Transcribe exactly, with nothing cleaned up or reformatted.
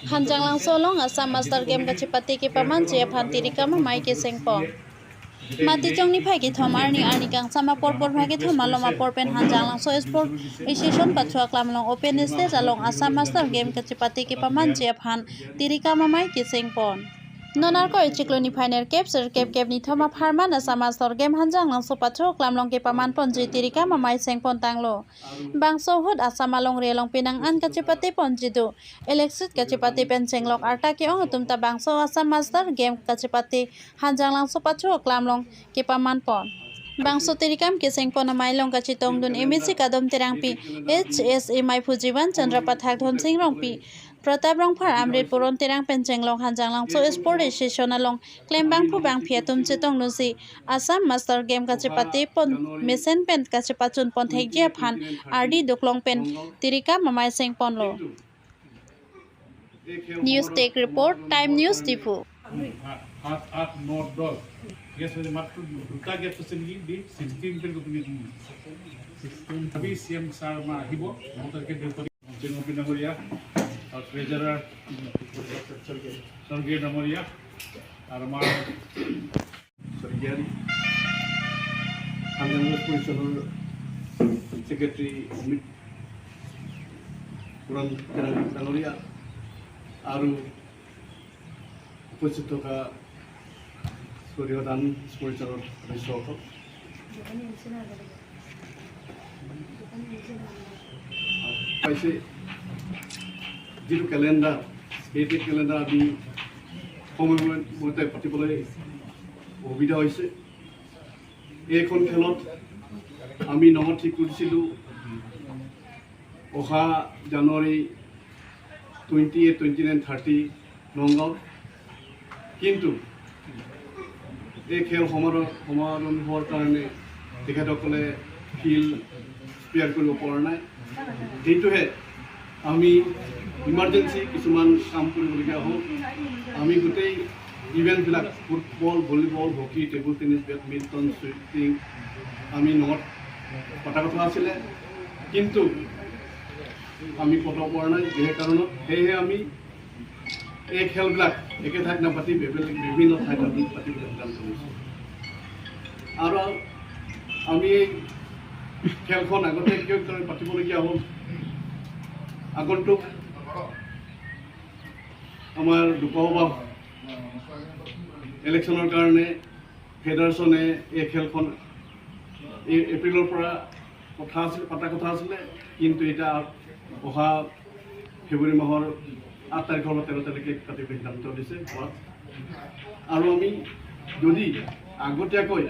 Hanjanglangso along Assam Master Game kachepate kepamanji aphan tirikam amei kesengpon. Matijong niphai kethom arni arni kangsam apor porphai kethom malom apor pen Hanjanglangso Sport Association pathu aklam along open stage along Assam Master Game kachepate kepamanji aphan tirikam amei kesengpon. Non Arkoi chiklo niphai nerkep sirkep kep nithom apharman Assam Master Game Hanjanglangso pathu aklam along kepamanponji tirikam amei sengpon tanglo. Bangso ahut Assam alongri along penang an kachepateponji do. Electric kachepate pen chenglok arta ke-ong atum ta bangso Assam Master Game kachepate Hanjanglangso pathu aklam along kepamanpon. Bangso tirikam kesengpon amei along kachetongdun M A C Kadom Terangpi, H S A meiphu Jivan Chandra Pathak, Dhonsing Rongpi, Pratap Rongphar, Amrit Puron Terang pen chenglok Hanjanglangso Sport Association along klembangphu bangphi atum chetongdunsi Assam Master Game kachepatepon mesen pen kachepachunpon thekji aphan ardi doklong pen tirikam amei sengponlo. News Desk Report, Time News Diphu. সাত আঠ ন দহ। গেছ হৈছে মাত্ৰ দুটা gas আছে নেকি? B sixteen pen company. Sixteen. ভাবি চি এম ছাৰ আমাৰ আহিব। ন তাৰিখে দেওবাৰে। জেং অপি ডাঙৰীয়া আৰু ট্ৰেজাৰাৰ স্বৰ্গীয় ডাঙৰীয়া আৰু আমাৰ স্বৰ্গীয় হাংগামা পৰিষদৰ ছেক্ৰেটাৰী অমিত পুৰণ ডাঙৰীয়া আৰু উপস্থিত থকা স্বৰ্গীয় দান স্মৃতিৰ সদস্যসকল। পাইছে যিটো কেলেণ্ডাৰ, সেইটো কেলেণ্ডাৰ আমি সময়মতে পাতিবলৈ অসুবিধা হৈছে। এইখন খেলত আমি নঙত ঠিক কৰিছিলোঁ অহা January twenty eight, twenty nine, thirty Nagaon. কিন্তু এই খেল সমাৰোহ সমাৰোহ হোৱাৰ কাৰণে তেখেতসকলে ফিল্ড স্পেয়াৰ কৰিব পৰা নাই। সেইটোহে আমি ইমাৰ্জেঞ্চি কিছুমান কাম কৰিবলগীয়া হ'ল। আমি গোটেই ইভেণ্টবিলাক football, volleyball, hockey, table tennis, badminton, swimming আমি নঙত পতা কথা আছিলে, কিন্তু আমি পতাব পৰা নাই। সেই কাৰণত সেয়েহে আমি এই খেলবিলাক একে ঠাইত নাপাতি বেবেল- বিভিন্ন ঠাইত আমি পাতিবলৈ সিদ্ধান্ত লৈছোঁ। আৰু আমি এই খেলখন আগতে কিয় কাৰণে পাতিবলগীয়া হ'ল, আগন্তুক আমাৰ লোকসভা ইলেকশ্যনৰ কাৰণে ফেডাৰেশ্যনে এই খেলখন এই এপ্ৰিলৰ পৰা কথা আছিল, পতা কথা আছিলে, কিন্তু এতিয়া অহা ফেব্ৰুৱাৰী মাহৰ আঠ তাৰিখৰ পৰা তেৰ তাৰিখে পাতিবলৈ সিদ্ধান্ত দিছে। আৰু আমি যদি আগতীয়াকৈ